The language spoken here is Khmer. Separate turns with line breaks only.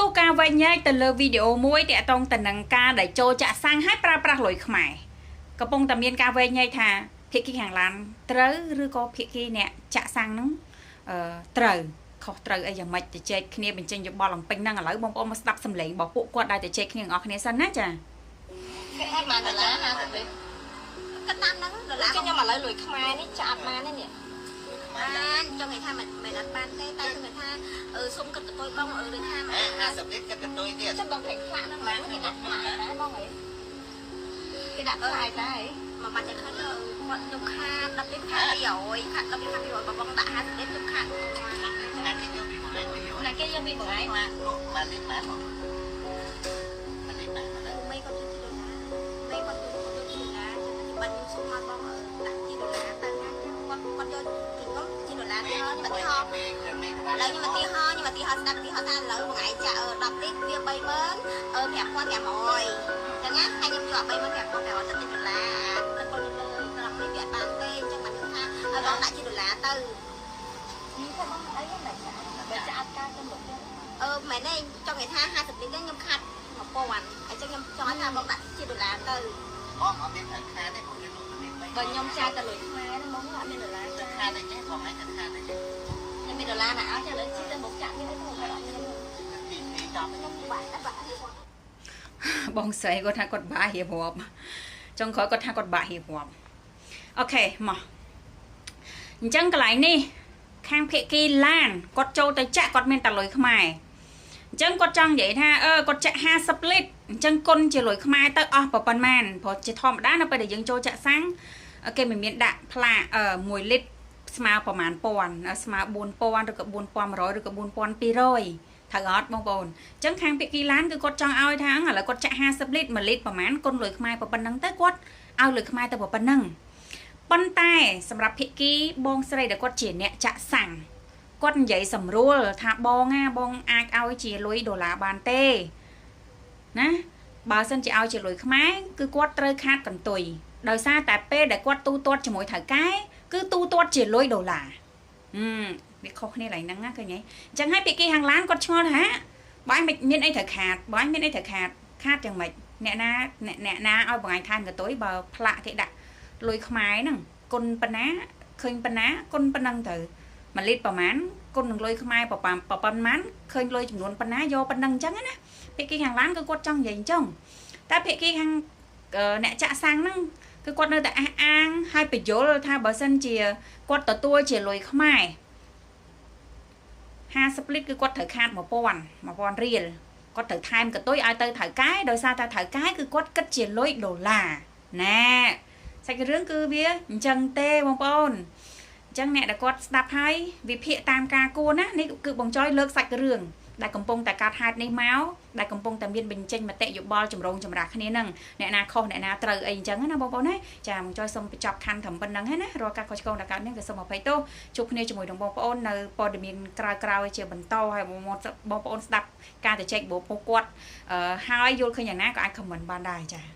ទុះការវែកញែកទៅលើវីដេអូមួយតាក់ទងទៅនឹងការដែលចូលចាក់សាំងឲ្យប្រើប្រាស់លុយខ្មែរកំពុងតែមានការវែកញែកថាភាគីខាងឡានត្រូវឬក៏ភាគីអ្នកចាក់សាំងហ្នឹងអឺត្រូវខុសត្រូវអីយ៉ាងម៉េចទៅចែកគ្នាបញ្ចេញយោបល់អំពេញហ្នឹងឥឡូវបងប្អូនមកស្ដាប់សម្លេងរបស់ពួកគាត់ដែលទៅចែកគ្នាទាំងអស់គ្នាសិនណាចា
គេអត់បានដុល្លារ50លីត្រ
គិតតាមហ្នឹងដុល្លារ
ខ្ញុំឥឡូវលុយខ្មែរនេះចាក់អត់បានទេនេះ
បានចង់និយាយថាមិនមែនអត់បានទេតែគឺថាអឺសុំគិតកតុយបងអឺដូចថា
50លីត្រគិតកតុយទៀត
ចាំបងភ័យខ្លាក់ហ្នឹងហ្មងគេដាក់ខ្លាក់ដែរបងអីគេដាក់ខ្លាក់ដែរ
មកបាច់តែឃើញគាត់ខ្ញុំខាត10លីត្រខាត200ខាត10លីត្រខាត200បើបងដាក់50លីត្រខ្ញុំខាត
ណាគេយកពីមួយ200
ណាគេយកពីមួយថ្ងៃ
មកមកលីត្រម៉ានមកលីត្រម៉ានមក
មេគាត់ជួយជាដុល្លារមេគាត់ជួយគាត់ជាដុល្លារចឹងបាត់ខ្ញុំសុំមកបងដាក់ជាដុល្លារទៅណាគាត់គាត់យកពីខ្ញុំជាដុល្លារទៅខ្ញុំឧទាហរណ៍
មេមេ
ឥឡូវខ្ញុំឧទាហរណ៍ខ្ញុំឧទាហរណ៍ស្ដាប់ឧទាហរណ៍ថាឥឡូវមួយថ្ងៃចាក់10លីត្រវា30000 5500ចឹងណាហើយខ្ញុំយក35500ទៅជាដុល្លារទៅគាត់លើ10លីត្រវាអត់បានទេអញ្ចឹងបានខ្ញុំថាឲ្យបងដាក់ជាដុល្លារទៅ
នេះថាបងអីហ្នឹងចាក់បើចាក់អត់ការទៅលោកទេ
អឺមែនទេចង់និយាយថា50លីត្រខ្ញុំខាត់1000អញ្ចឹងខ្ញុំចង់ឲ្យថាបងដាក់ជាដុល្លារទៅ
បងអត់មានត្រូវខាតទេព្រោះយើងលក់ទៅ
បើខ្ញុំចាយតែលុយខ្មែរហ្នឹងបងអត់មានដុល្លារចា
ខាតទេចេះបងឯងទៅខាតទេចេះ
ខ្ញុំមានដុល្លារណាអត់ចាឥឡូវជីទៅមុខចាក់មានទេបងអត់មាន
ទីទីចាប់
ខ្ញុំបាក់បាក់
បងស្រីគាត់ថាគាត់បាក់រៀបរាប់ចុងក្រោយគាត់ថាគាត់បាក់រៀបរាប់OK មកអញ្ចឹងកន្លែងនេះខាងភាគីឡានគាត់ចូលទៅចាក់គាត់មានតែលុយខ្មែរអញ្ចឹងគាត់ចង់និយាយថាអឺគាត់ចាក់50លីត្រអញ្ចឹងគុណជាលុយខ្មែរទៅអស់ប៉ុន្មានព្រោះជាធម្មតានៅពេលដែលយើងចូលចាក់សាំងគេមិនមានដាក់ផ្លាកអឺ1លីត្រស្មើប្រមាណពាន់ស្មើ4000ឬក៏4100ឬក៏4200ត្រូវអត់បងប្អូនអញ្ចឹងខាងភាគីឡានគឺគាត់ចង់ឲ្យថាឥឡូវគាត់ចាក់50លីត្រ1លីត្រប្រមាណគុណលុយខ្មែរប៉ុណ្ណឹងទៅគាត់ឲ្យលុយខ្មែរទៅប៉ុណ្ណឹងប៉ុន្តែសម្រាប់ភាគីបងស្រីដែលគាត់ជាអ្នកចាក់សាំងគាត់និយាយសម្រួលថាបងណាបងអាចឲ្យជាលុយដុល្លារបានទេណាបើសិនជាឲ្យជាលុយខ្មែរគឺគាត់ត្រូវខាតកន្ទុយដោយសារតែពេលដែលគាត់ទូទាត់ជាមួយថៅកែគឺទូទាត់ជាលុយដុល្លារហឹមវាខុសគ្នាឡើងហ្នឹងណាឃើញទេអញ្ចឹងហើយភាគីខាងឡានគាត់ឆ្ងល់ថាបើឯងមិនមានអីត្រូវខាតបើឯងមានអីត្រូវខាតខាតយ៉ាងម៉េចអ្នកណាអ្នកអ្នកណាឲ្យបងឯងថែមកន្ទុយបើផ្លាកគេដាក់លុយខ្មែរហ្នឹងគុណប៉ុណ្ណាឃើញប៉ុណ្ណាគុណប៉ុណ្ណឹងទៅ1លីត្រប្រហែលគុណនឹងលុយខ្មែរប្រហែលប៉ុន្មានឃើញលុយចំនួនប៉ុណ្ណាយកប៉ុណ្ណឹងអញ្ចឹងណាភាគីខាងឡានគឺគាត់ចង់និយាយអញ្ចឹងតែភាគីខាងអ្នកចាក់សាំងហ្នឹងគឺគាត់នៅតែអះអាងហើយបញ្យល់ថាបើសិនជាគាត់ទទួលជាលុយខ្មែរ50លីត្រគឺគាត់ត្រូវខាត1000 1000រៀលគាត់ត្រូវថែមកន្ទុយឲ្យទៅថៅកែដោយសារតែថៅកែគឺគាត់គិតជាលុយដុល្លារណែសាច់រឿងគឺវាអញ្ចឹងទេបងប្អូនអញ្ចឹងអ្នកដែលគាត់ស្ដាប់ហើយវិភាគតាមការគួរណានេះគឺបងចយលើកសាច់រឿងដែលកំពុងតែកាត់ហេតុនេះមកដែលកំពុងតែមានបញ្ចេញមតិយោបល់ចម្រូងចម្រាសគ្នានឹងអ្នកណាខុសអ្នកណាត្រូវអីអញ្ចឹងណាបងប្អូនណាចាបងចយសូមបញ្ចប់ខណ្ឌត្រឹមប៉ុណ្្នឹងហើយណារាល់ការខុសឆ្គងដែលកើតនេះក៏សូមអភ័យទោសជួបគ្នាជាមួយនឹងបងប្អូននៅព័ត៌មានក្រោយៗជាបន្តហើយបងប្អូនស្ដាប់ការទៅចែកបោពួកគាត់ហើយយល់ឃើញយ៉ាងណាក៏អាច comment បានដែរចា។